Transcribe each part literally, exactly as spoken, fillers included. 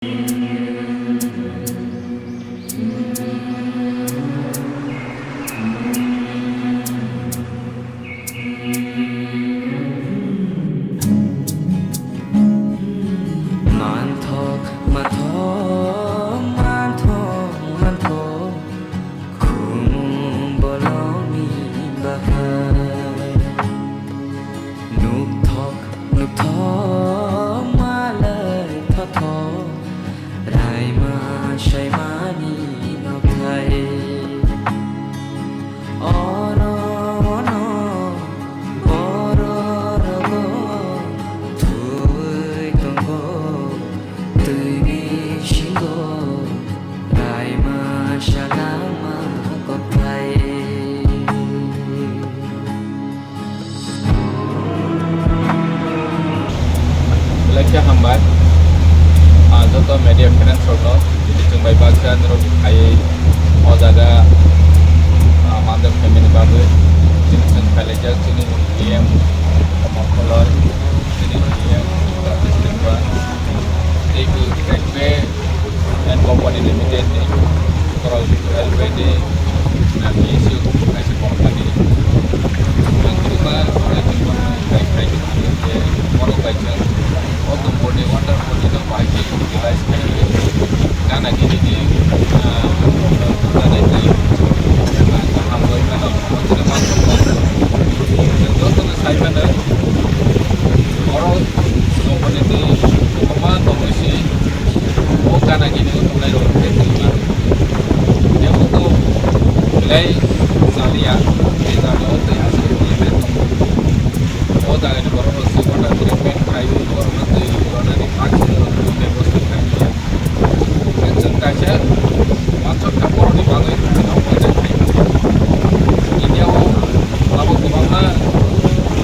Manthok, manthok, manthok, manthok, khumung bolongni bahai. Nukthok, nukthok, malai thothok, raima saimani nokthai. Oro ono bororogo thuwi tongo, twini singo raima salama kothai. Belai khe hambai. Ah, joto media friends rokno, tini chwng bai baksa norok phaiwi o jaga, ah, Mandal family bagwi chini chwng khailaijak chini D M Komol Koloi, chini D M Rajesh Debbarma, tei bo Railway and Company Limited ni borok railway ni, ah, B S C kaisa company. Ang kwbangma, ah, kwbangma try khlai tongmani je borok bai chwng o Dumbur ni water body no bahai khe utilize khlaiwi gana gini ni, ah, gana gini, ah, kaham rwi mano. Jotono sai mano, oro company ni kwbangma tongwi si o gana gini o tongnai rok khe tongma. Tei bo to belai chaliya, tei jaga o tei aswk twi tongo. O jaga ni borok rok se water treatment khlaiwi borok no twi rwnani baksa rok twi bebosta khlaiwi ya. Chwng kaisa wansok kha borokni bagwi no project khai mano. India o abo kwbangma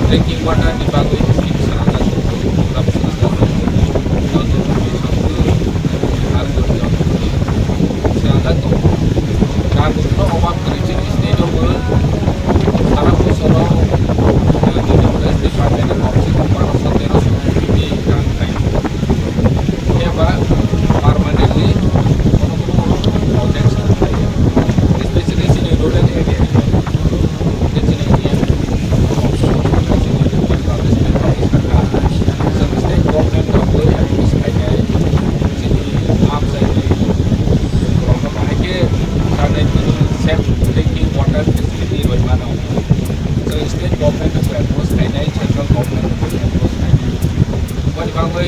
drinking water ni bagwi scheme swnamjak tongo, program swnamjak tongo. Joto bwskango ar joto swnamjak tongo. Rang rokno obab kwrwi chini state o bo sara bosoro, eh, chini forest department ni komse kom baroso teroso koti rang khai. Phiya ba permanently kono kono project sa khlaiya, especially chini rural area ni bagwi. Tei chini area ni establishment bai sakha, chwng state government rok bai advice khainai, chini amchaini borokno bahai khe sanai tini safe drinking water facility rwi mano. Chwng state government no bai approach khainai, central government no bai approach khainai. Boni bagwi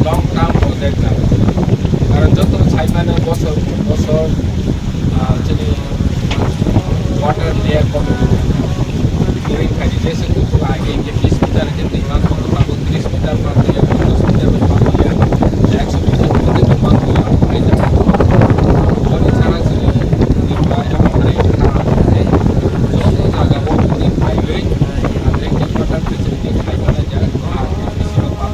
long term project na. Karon joto saimano bosor bosor, ah, chini water layer kome. During thirty days ago, age hingke bis meter hingke twi mangkha, tabuk tris meter ba twi ya, ponchas meter bai mangkha ya, ekso meter twi twi mangkha ya, hai jaga. Boni sara chini twi ba ya, hai kha, hai joto jaga o twi phaiwi, ah, drinking water facility khai mano ya, ah, bisi no pa.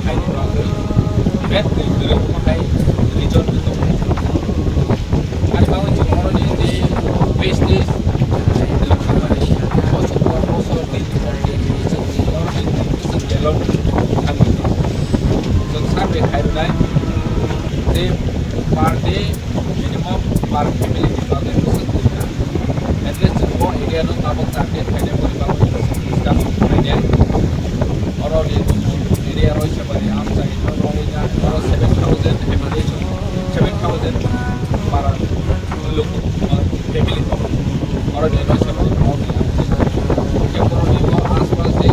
Haini bagwi bebak twi kwrwngma hai result tongo. Haini bagwi chwng oroni tei wastage twi khamani bosor bosor tei belong thangwi tongo. Chwng survey khairwnai tei per day minimum per family ni bagwi bwswk kwrwngna. At least chwng bo area no tabuk target khainai boni bagwi bwswk discussion khainai. Oro ni area roi se bari amchai no roi na oro seven thousand family, seven thousand para luku, family tongo. Oro ni roi se bari oro ni amchai. Hingke oro ni bo aspas de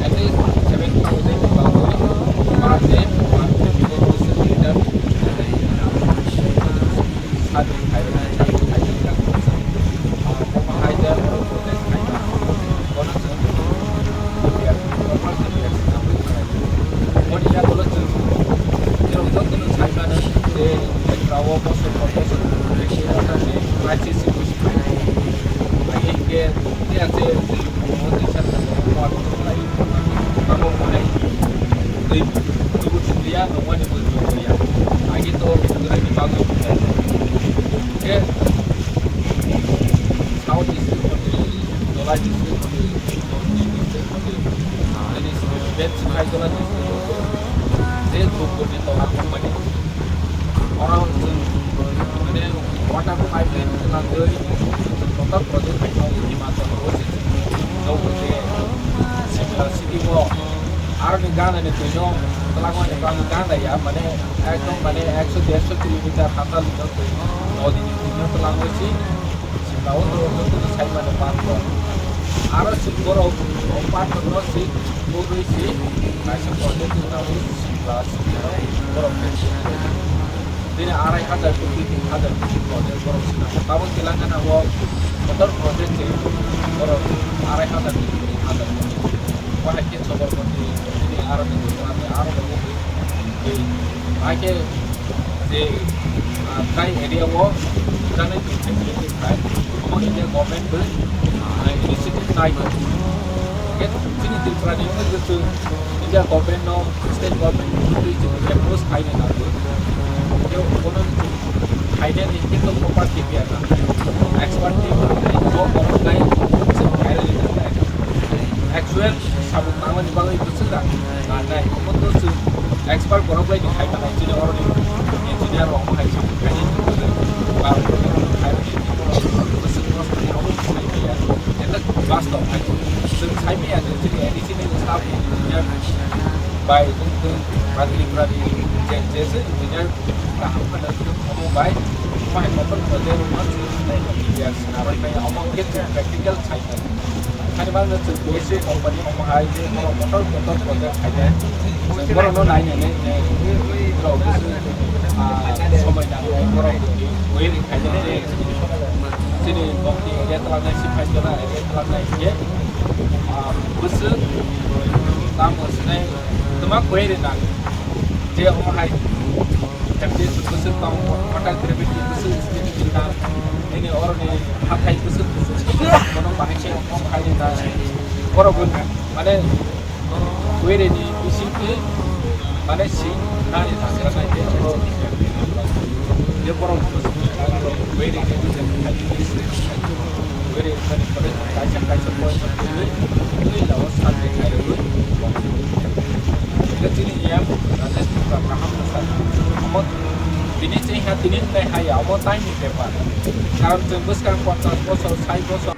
at least seven thousand bagwi per day per family bwswk kwrwngna. Sadi khairok, sadi khairok, ah, omo hai de, omo project khaima, bono chwng, ya, normal se ya, chwng, boni yagulo chwng, Tola company. Oro chwng, mane, water pipeline khwnangwi chwng total project khaina Himachal o se chwng nokgo je Simla city o aroni gana ni twino twlangmani bagwi gana ya, mane, ekdom, mane, ekso derso kilometer hachal ni twi, nodi ni twino twlangwi si Simla o joto joto ni saimani park o. Aro si borok o park no si bogwi si kaisa project khwnangwi Simla city o borok khe Bini arai hajar koti, tin hajar koti project borok sina. Tabuk Telangana o motor project se borok arai hajar koti, tin hajar koti. Wahai khe Sabarmati, bini aro ni, aro ni, aro ni, aro ni, aro ni, ake je, ah, tai area o jani facility khai, omo India government bo, ah, initiative nai bo. Ke chini Tripura ni wngkha je India government no, state government ni twi chwng approach khaina nango. Tei bono chwng khainani tei proper T P R nango. Expert team nangnai, bo borok nai, chwng khairoknai nangnai. Actual samung tangmani bagwi bwswk rang nangnai. Omo to chwng expert borok bai khai manai, chini oroni engineer rok hai chwng khainani bagwi ba khairoknai bwswk kosto khainai abo khai maya. Enda bastw hai chwng sai maya je chini A D C ni staff engineer bai chwng chwng ba Tripura ni je, je se engineer kaham khwna omo bai, omo hai kotor project rok ma chwng sinai ya, sinai bai omo khe chwng practical sai mano. Hani bagwi chwng B S C company omo hai je borok kotor kotor project khai de. Borok no nai nai nai, nai, borok bwswk, ah, somoi nang nai, borok waiting khai de je chini bokti area twlangnai, siphai jora area twlangnai khe, ah, bwswk tamo sinai twma kwrwi nang. Je omo hai M D S bwswk tong, water gravity bwswk speed nang, nini oroni hathai bwswk kuchuk, bono bahai se omo khai nang. Borok bo mane Were ni bisingtwi mane sing nani thangkra nai khe abo je borok were ni bising khai were mane kore kaisa kaisa point twi twi lao subject khai rwi. Ega chini ya Rajesh Tripura kaham sa. Amo tini chini ha tini nai ha ya amo time ni bepar. Karon chwng bwskang ponchash bosor, sait bosor.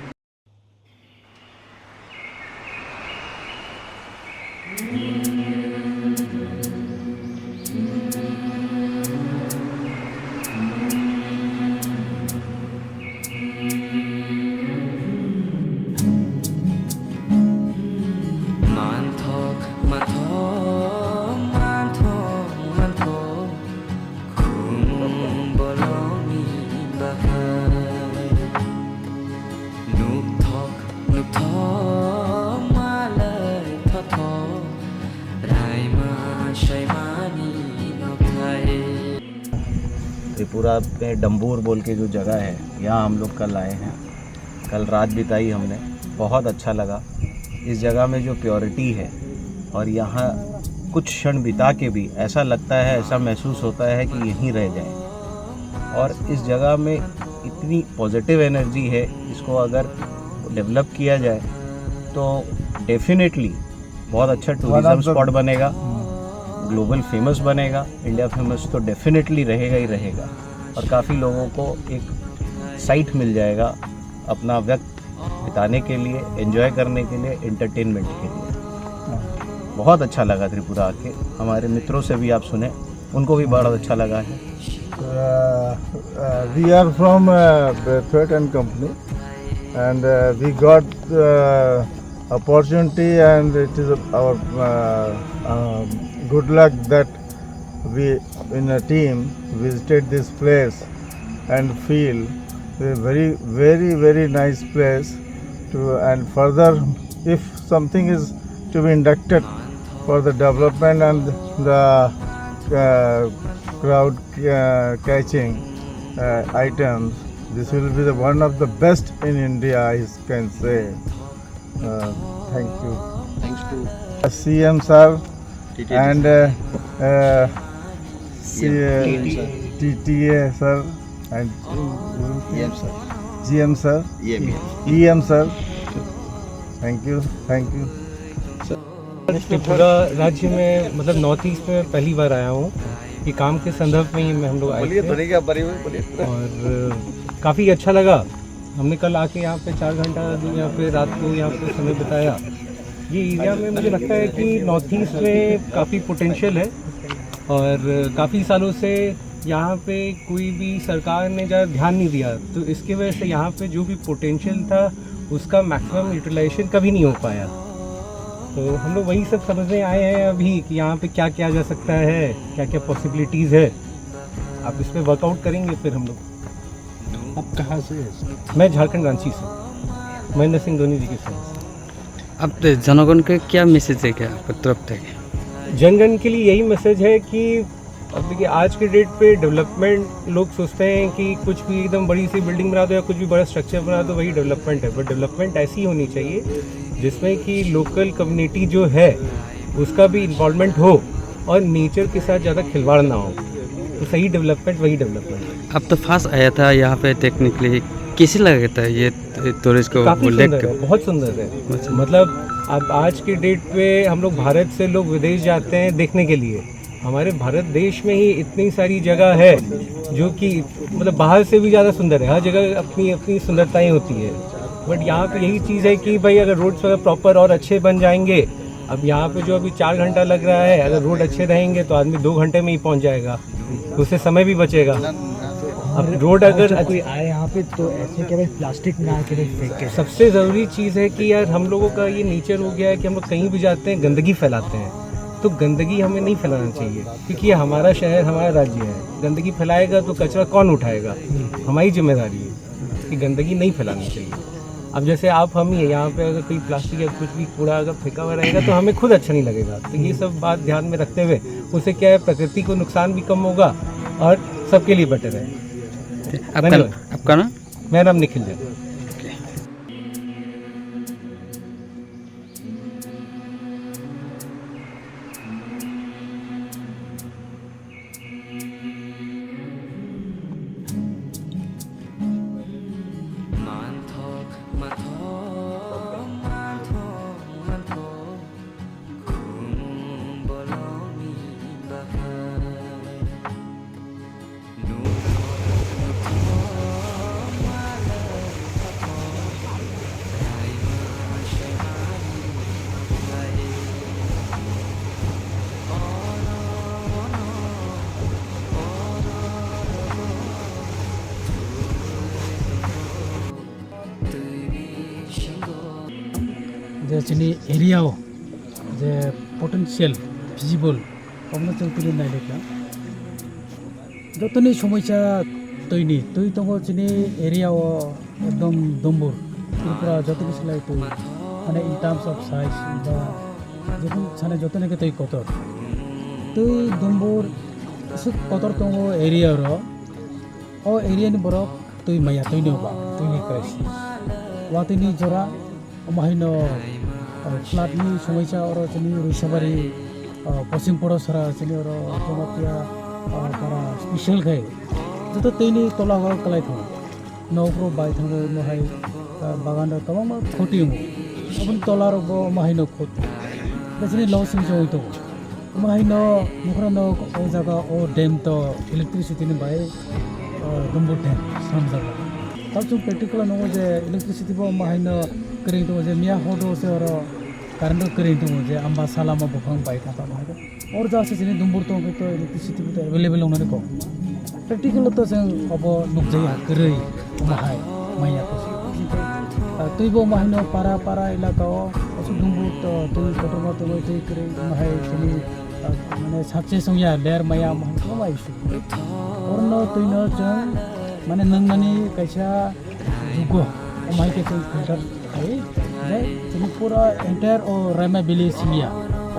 Manthok, manthok, manthok, manthok, khumung bolongni bahai. Nukthok, nukthok, malai thothok, raima saimani nokthai. Tripura में डंबूर बोल के जो जगह है, यहाँ हम लोग कल आए हैं। कल रात बिताई हमने, बहुत अच्छा लगा। इस जगह में जो प्योरिटी है और यहाँ कुछ क्षण बिता के भी ऐसा लगता है, ऐसा महसूस होता है कि यहीं रह जाए। और इस जगह में इतनी पॉजिटिव एनर्जी है, इसको अगर डेवलप किया जाए तो डेफिनेटली बहुत अच्छा टूरिज्म स्पॉट बनेगा, ग्लोबल फेमस बनेगा, इंडिया फेमस तो डेफिनेटली रहेगा ही रहेगा। और काफ़ी लोगों को एक साइट मिल जाएगा अपना वक्त बिताने के लिए, एंजॉय करने के लिए, एंटरटेनमेंट के लिए। बहुत अच्छा लगा त्रिपुरा आके। हमारे मित्रों से भी आप सुने, उनको भी बड़ा अच्छा लगा है। Uh, uh, we are from uh, Bethwaite and Company, and uh, we got uh, opportunity, and it is our uh, um, good luck that we in a team visited this place and feel a very, very, very nice place to, and further, if something is to be inducted for the development and the uh, crowd uh, catching uh, items, this will be the one of the best in India, I can say. Uh, thank you. Thanks to C M sir and uh, uh, C- T T A sir and E M sir, E M sir. Thank you, thank you. Tripura राज्य में, मतलब, north east में पहली बार आया हूँ। ये काम के संदर्भ में ही हम लोग आए बोलिए, थे। ध्वनि के बारे में बोलिए। और काफ़ी अच्छा लगा। हमने कल आके यहाँ पे चार घंटा जो यहाँ पे रात को यहाँ पे समय बिताया। ये एरिया में मुझे लगता है कि नॉर्थ ईस्ट में काफ़ी पोटेंशियल है और काफ़ी सालों से यहाँ पे कोई भी सरकार ने ज़्यादा ध्यान नहीं दिया, तो इसकी वजह से यहाँ पे जो भी पोटेंशियल था उसका मैक्सिमम यूटिलाइजेशन कभी नहीं हो पाया। तो हम लोग वही सब समझने आए हैं अभी कि यहाँ पे क्या किया जा सकता है, क्या क्या पॉसिबिलिटीज़ है। आप इस पे वर्कआउट करेंगे फिर हम लोग। आप कहाँ से हैं सर? मैं झारखंड रांची से, महेंद्र सिंह धोनी जी के फैन। आप तो जनगण के क्या मैसेज है क्या आपकी तरफ से? जनगण के लिए यही मैसेज है कि अब देखिए, आज के डेट पे डेवलपमेंट, लोग सोचते हैं कि कुछ भी एकदम बड़ी सी बिल्डिंग बना दो या कुछ भी बड़ा स्ट्रक्चर बना दो, वही डेवलपमेंट है। बट डेवलपमेंट ऐसी होनी चाहिए जिसमें कि लोकल कम्युनिटी जो है उसका भी इन्वॉल्वमेंट हो और नेचर के साथ ज़्यादा खिलवाड़ ना हो, तो सही डेवलपमेंट वही डेवलपमेंट है। अब तो फर्स्ट आया था यहाँ पे देखने के लिए, कैसे लगा था ये टूरिस्ट को? काफ़ी वो लेक सुंदर है, बहुत सुंदर है। अच्छा। मतलब, अब आज के डेट पे हम लोग भारत से लोग विदेश जाते हैं देखने के लिए। हमारे भारत देश में ही इतनी सारी जगह है जो कि, मतलब, बाहर से भी ज़्यादा सुंदर है। हर जगह अपनी अपनी सुंदरताएं होती है। बट यहाँ पे यही चीज़ है कि भाई, अगर रोड्स वगैरह प्रॉपर और अच्छे बन जाएंगे, अब यहाँ पे जो अभी चार घंटा लग रहा है, अगर रोड अच्छे रहेंगे तो आदमी दो घंटे में ही पहुँच जाएगा, उससे समय भी बचेगा। अब रोड और अगर जब अच्छ- कोई आए यहाँ पे तो ऐसे क्या भाई प्लास्टिक ना के फेंके? सबसे ज़रूरी चीज़ है कि यार, हम लोगों का ये नेचर हो गया है कि हम लोग कहीं भी जाते हैं, गंदगी फैलाते हैं। तो गंदगी हमें नहीं फैलाना चाहिए, क्योंकि ये हमारा शहर, हमारा राज्य है। गंदगी फैलाएगा तो कचरा कौन उठाएगा? हमारी जिम्मेदारी है कि गंदगी नहीं फैलानी चाहिए। अब जैसे आप हम ही हैं, यहाँ पे अगर कोई प्लास्टिक या कुछ भी कूड़ा अगर फेंका हुआ रहेगा तो हमें खुद अच्छा नहीं लगेगा। तो ये सब बात ध्यान में रखते हुए, उससे क्या है, प्रकृति को नुकसान भी कम होगा और सबके लिए बेटर है। आपका, धन्यवाद। आपका नाम? मेरा नाम निखिल Jain. Je chini area o je potential visible, obono chwng tini nailikha. Jotoni somoisa twini, twi tongo chini area o ekdom dumbur. Tripura joto khe slai twi. Mane in terms of size ba jotoni sana jotoni khe twi kotor. Twi dumbur aswk kotor tongo area ro. O area ni borok twi maya twi no ba twi ni crisis. Watwi ni jora. Omo haino, uh, flood ni somoisa oro chini Ruisabari, uh, Poschim Porosara chini oro Jamatia, uh, para special khai. Joto twi ni tola o kwlai thango. Nok rok bai thango omo hai, uh, bagan rok kwbangma khoti wngo. Aboni tola rok bo omo haino khoti. Chini low sing se oi tongo. Omo haino nukhrano o jaga o dam to electricity ni bai, o, dumbur dam swnamjak. Tabuk chwng practical o nukgo je electricity bo omo haino kwrwi tongo je miya hodo se oro current o kwrwi tongo je amba salama buphang bai kha tamo hai. Or ja se chini dumbur tong khe to electricity bo to available wngnani kok. Practical o to chwng obo nukjaya kwrwi omo hai maya kusu. Ah, twi bo omo haino para para elaka o aswk dungbu to twi kotorma tongwi twi kwrwi omo hai chini, ah, mane success wngya ler maya omo hai kwbangma issue. Orono twino chwng mane nwngnani kaisa jugo omo hai khe chwng filter khai tei chini pura entire o Raima valley simiya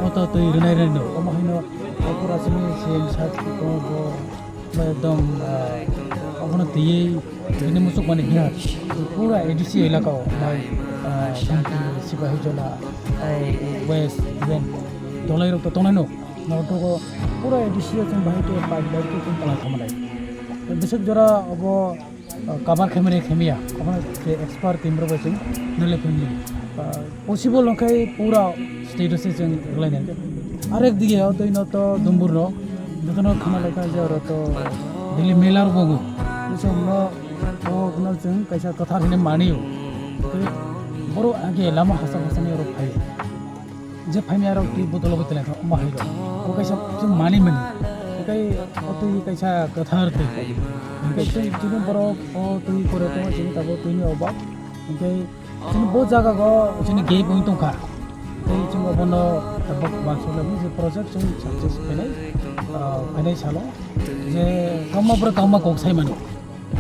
o to twi rwnai rwno omo haino o pura chini C M sir bo Ekdom, ah, obono twiwi bini muchukmani birat. Pura A D C elaka o, mai, ah, Shanti, Sipahijola, ah, West, even Dolairok to tongnai no. Norok pura A D C o chwng bahai khe bike, bike khe chwng tongna thangma lai. Bisik jora obo, ah, cover khaimani khaimya, obono je expert team rok bai chwng nole phimli. Ah, possible wngkhe pura state o se chwng rwlainai. Arek dige o twi no to Dumbur no. Jotono khama lekha je oro to daily mailer bogo. Bisong no o no chwng kaisa kwthar hwnwi mani o. Tei borok age lama hasa hasa ni oro phai. Je phaimya rok twi botolo bo teleng thok ma hai rok. O kaisa chwng mani mani. Tei o twi kaisa kwthar twi. Tei twi twi borok o twi kore tong chini tabo twi ni obak. Tei Chini bo jaga go chini gate wng tongkha. Tei chini obono tabuk uansuknai je project chini success khainai, ah, khainai salo je tongma bwrwi tongma kok sai mano.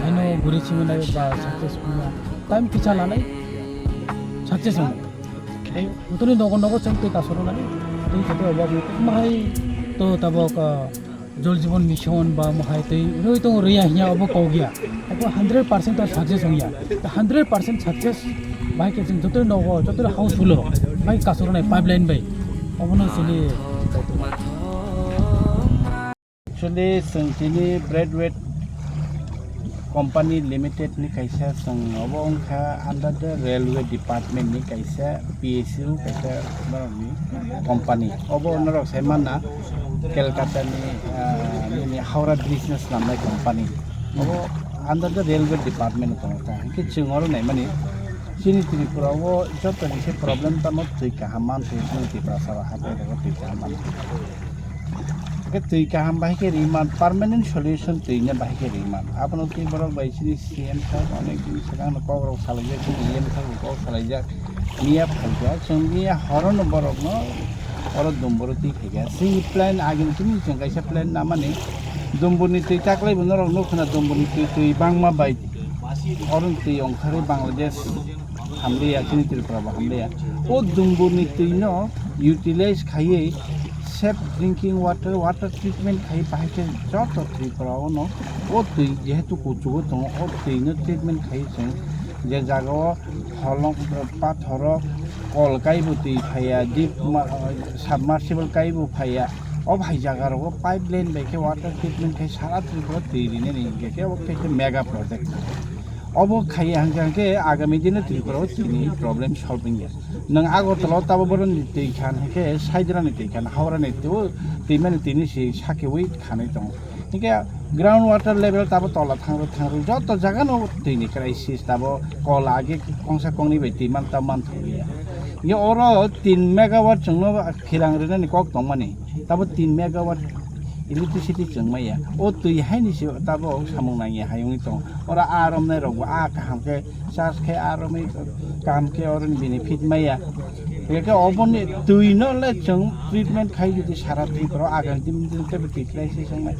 Haino guri chimnai ba success wngya. Time kisa lanai success wngya. Tei butuni nogo nogo chwng tei kasoro nai. Tei tei obo mahai to tabuk, ah, Jal Jeevan Mission ba mohai tei rwi tongo rwya hinya obo kok ya. Abo hundred percent to success wngya. Hundred percent success bai khe chwng joto nogo, joto house full o bai kasoro nai pipeline bai. Obono chini Actually, chwng tini Braithwaite Company Limited ni kaisa chwng obo wngkha under the railway department ni kaisa P S U kaisa norokni company. Obo norok sai manna Kolkata ni, ah, nini Howrah Bridge no swnamnai company. Obo under the railway department tongo ta. Hwnkhe chwng oro naimani chini Tripura o joto ni se problem tamo twi kaham man thwi chini Tripura sara hatai rogo twi kaham man thwi. Hwnkhe twi kaham bahai khe ri man, permanent solution twi no bahai khe ri man. Abono twi borok bai chini C M sir onek din swkang no kok rok salaijak, chini E M sir bo kok salaijak, miya phaijak, chwng miya horo no borok no oro Dumbur o twi phaikha. Chini plan agini chini chwng kaisa plan namani Dumbur ni twi taklai bo norok nukho na Dumbur ni twi twi bangma bai oro twi ongkharwi Bangladesh hamliya, chini Tripura bo hamliya. O Dumbur ni twi no utilize khaiwi safe drinking water, water treatment khai bahai khe joto Tripura o no o twi jehetu kuchugo tongo, o twi no treatment khai chwng je jaga o holong pathoro kol kaibo twi phaiya, deep ma-, submersible kaibo phaiya, o bahai jaga rogo pipeline bai khe water treatment khai sara Tripura twi rinani hinkhe khe obo khe mega project. Obo khaiya hwnkhe, hwnkhe agami dino Tripura o tini problem solving ya. Nwng Agartala o tabo boroni twi khan hwnkhe Saidrani twi khan Howrani twi o twimani tini si sakiwi khanwi tongo. Hwnkhe ground water level tabo tola thangro thangro joto jagano twini crisis tabo kol age kongsa kongni bai twi man tamo man thangya. Hwnkhe oro tin megawatt chwngno khilang rwnani kok tongmani. Tabo tin megawatt electricity chwng maya. O twi haini se tabo samung nangya hai wngwi tongo. Oro aa romnai rokbo aa kaham khe charge khe aa romwi kaham khe oroni benefit maya. Hwnkhe oboni twi no le chwng treatment khai jodi sara Tripura o agam din din tei twi khlai se swngnai.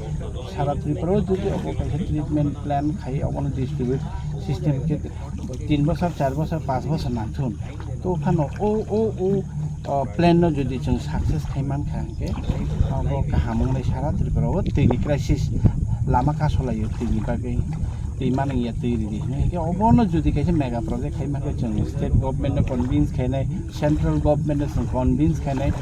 Sara Tripura o jodi obo kaisa treatment plant khai obono distribute system khe tin bosor, char bosor, panch bosor nangthun. To phano o, o, o, o plan no jodi chwng success khai man kha hwnkhe, abo kaham wngnai sara Tripura o twi ni crisis lama kasolaio twi ni bagwi, twi manwi ya twi ridi hinwi hwnkhe obono jodi kaisa mega project khai man khe chwng state government no convince khainai, central government no chwng convince khainai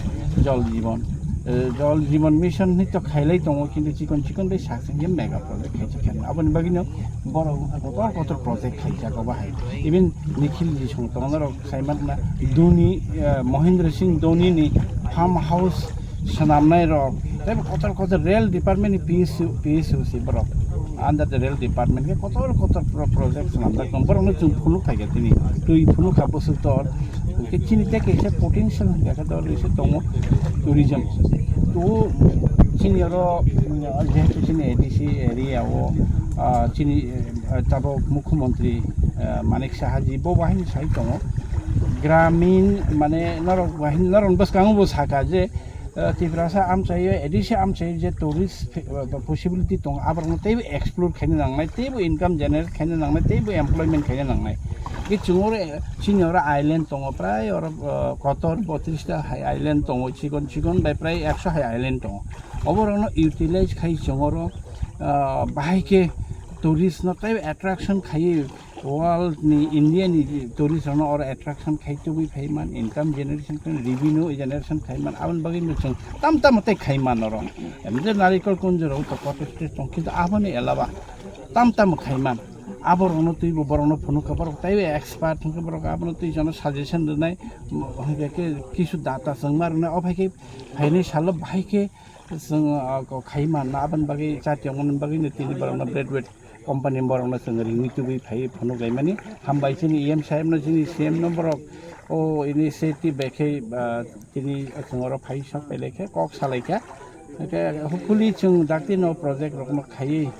Jal Jeevan, eh, Jal Jeevan Mission ni to khailai tongo kintu chikon chikon bai sak sing mega project khai khainai aboni bagwi no borok wngkha kotor kotor project khaijak obo hai. Even Nikhil ji song tongo norok sai manna Dhoni, eh, Mahendra Singh Dhoni ni farm house swnamnai rok tei kotor kotor rail department ni P S U, P S U si borok under the rail department ke kotor kotor pro-, project swnamjak tong borok no chwng phunuk khaikha tini twi phunuk kha bwswk tor hwnkhe chini tei kaisa potential hwnkhe khe dol rwse tongo tourism to chini oro, mm, jehetu chini A D C area o, ah, chini, eh, tabok mukhyamantri, eh, Manik Saha ji bo bahai sai tongo. Gramin mane norok bahai norok bwskango bo saka je, eh, Tiprasa amchaio, A D C amchaio je tourist, eh, possibility tongo, aborokno teibo explore khaina nangnai, teibo income generate khaina nangnai, teibo employment khaina nangnai. Ke chwng oro, eh, chini oro island tongo, prai oro, eh, kotor botris ta hai island tongo, chikon chikon bai prai ekso hai island tongo. Oborokno utilize khai chwng oro, ah, bahai khe tourist no tei attraction khaiwi world ni, India ni tourist rokno oro attraction khai tubui phai man, income generation khai, revenue generation khai man, aboni bagwi no chwng tam tamo tei khai man oro. Em je narikol kunjoro to kotor state tong, kintu aboni elawa tam tamo khai man. Aborokno twibo borokno phunuk kha, borok tei expert hwnkhe borok abono twi jano suggestion rwnai, hwnkhe kisu data chwngma rwnai, o phai khe phainai salo bahai khe Chwng, ah, kok khai manna, aboni bagwi chati wngmani bagwi no tini borokno graduate company borokno chwng ringwi tubui phai phunuk laimani. Hambai chini E M saheb no, chini C M no borok, o initiative bai khe, ah, tini chwng oro phai sok pai lai khe kok salai kha. Hwnkhe hopefully chwng dakti no project rokno khaiwi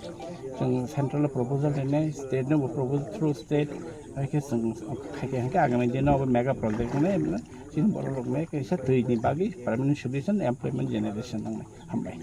chwng central o proposal rinai, state no bo proposal through state, hai khe chwng khai khe hwnkhe agami dino bo mega project wngnai, chini borok rokno kaisa twi ni bagwi permanent solution, employment generation wngnai. Hambai.